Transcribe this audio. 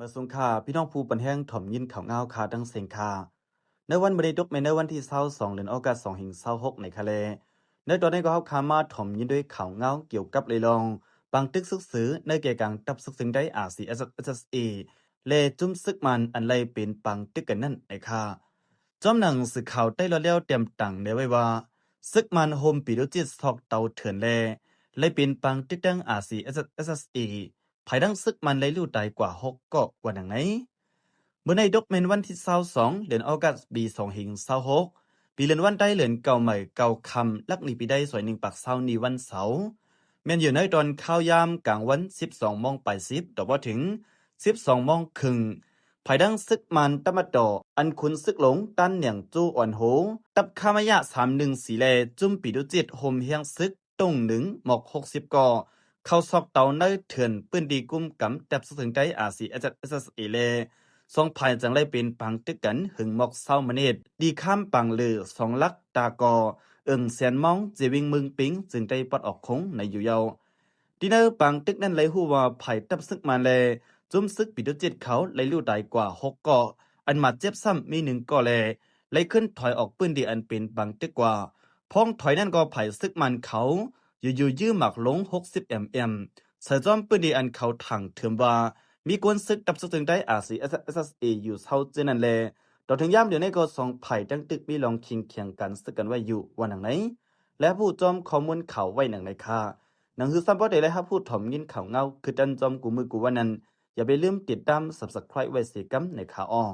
ມາສົ່ງຄ່າ ພີ່ນ້ອງຜູ້ປັນແຮງຖ່ອມຍິນຂ່າວງາວຄ່າທັງເສັງຄ່າ. ໃນວັນມື້ນີ້ຕົກແມ່ນໃນວັນທີຊາວສອງ ເດືອນອອກັດ ສອງພັນຊາວຫົກ ໃນຄ່າແລ. ໃນຕອນນີ້ກໍເຮົາຄ່າມາຖ່ອມຍິນດ້ວຍຂ່າວງາວກ່ຽວກັບເລື່ອງປາງຕຶກສຸກເສີນໃນແກ່ກາງທັບເສິກເຊິ່ງໄດ້ ອາຣ໌ຊີເອສເອສ ເອສເອສເອ ແລະ ຈຸ້ມເສິກມັນອັນໄລ່ເປັນປາງຕຶກກັນນັ້ນໃນຄ່າ. ຈອມໜັງສືຂ່າວໄຕ້ລອດແລ້ວແຕ້ມຕັ່ງແນໄວ້ວ່າ ເສິກມັນໂຮມປີໂດຈິດຊອກເຕົາເຖື່ອນແລ ໄລ່ເປັນປາງຕຶກທັງ ອາຣ໌ຊີເອສເອສ ເອສເອສເອ ພາຍຫຼັງເສິກມັນໄລ່ລູກຕາຍກວ່າຫົກເກາະວ່າໜັງໃນ. ມື້ໃນຕົກແມ່ນວັນທີຊາວສອງ ເດືອນອອກັດ ປີສອງພັນຊາວຫົກ ປີເດືອນວັນໄດ້ເດືອນເກົ້າໃໝ່ເກົ້າຄ່ຳ ລັກນີ້ປີໄດ້ສອງພັນໜຶ່ງຮ້ອຍຊາວ ນີ້ວັນເສົາ ແມ່ນຢູ່ໃນຕອນຄາວຍາມກາງວັນສິບສອງໂມງປາຍສິບ ຕໍ່ວ່າເຖິງສິບສອງໂມງເຄິ່ງ ພາຍຫຼັງເສິກມັນຕາມາຕໍ່ ອັນຂຸນເສິກຫຼົງ ຕານໜຽງຈູອອນໂຮ ຕັບຄາມາຍະສາມໜຶ່ງສີ່ ແລ ຈຸ້ມປີໂດຈິດໂຮມແຮງເສິກ ຕົງໜຶ່ງ ມອກຫົກສິບເກາະ ເຂົ້າຊອກເຕົາໃນເຖື່ອນພື້ນທີ່ກຸມກຳແຕັບເສິກເຊິ່ງໄດ້ ອາຣ໌ຊີເອສເອສ ເອສເອສເອ ແລ ສອງຝ່າຍຈັ່ງໄດ້ເປັນປາງຕຶກກັນເຖິງມອກຊາວມະນິດ ດີຄາມປາງເລີ ສອງຫຼັກ ຕາກໍ ເອີງແສນມອງ ເຈວິງເມືອງປິງ ຈຶ່ງໄດ້ປັດອອກຄົງໃນຢູ່ເຍົາ. ທີ່ໃນປາງຕຶກນັ້ນໄດ້ຮູ້ວ່າ ຝ່າຍຕັບເສິກມັນ ແລ ຈຸ້ມເສິກປີໂດຈິດເຂົາໄດ້ລູກຕາຍກວ່າຫົກເກາະ ອັນບາດເຈັບຊ້ຳມີໜຶ່ງເກາະ ແລ ໄດ້ເຄື່ອນຖອຍອອກພື້ນທີ່ອັນເປັນປາງຕຶກກວ່າ. ພ້ອມຖອຍນັ້ນກໍຝ່າຍເສິກມັນເຂົາຢູ່ໆຢື້ໝາກລົງຫົກສິບເອັມເອັມ ໃສ່ຈອມພື້ນທີ່ອັນເຂົາຖາງເທີມວ່າ ມີກວນເສິກຕັບເສິກເຊິ່ງໄດ້ ອາຣ໌ຊີເອສເອສ ເອສເອສເອ ຢູ່ເຊົາເຈື່ອນັ້ນແລ. ຕໍ່ເຖິງຍາມດຽວນີ້ກໍສອງຝ່າຍຍັງຕຶກມີລອງຄີງຄຽງກັນເສິກກັນໄວ້ຢູ່ວ່າໜັງໃນ ແລະ ຜູ້ຈອມຂໍ້ມູນຂ່າວໄວ້ໜັງໃນຄ່າ. ໜັງສືຊ້ຳບໍ່ໄດ້ໄດ້ຮັບຮູ້ຖ່ອມຍິນຂ່າວງາວຄືກັນຈອມກູ່ມື້ກູ່ວັນນັ້ນ ຢ່າໄປລືມຕິດຕາມ Subscribe ໄວ້ເສຍກຳໃນຄ່າອໍ.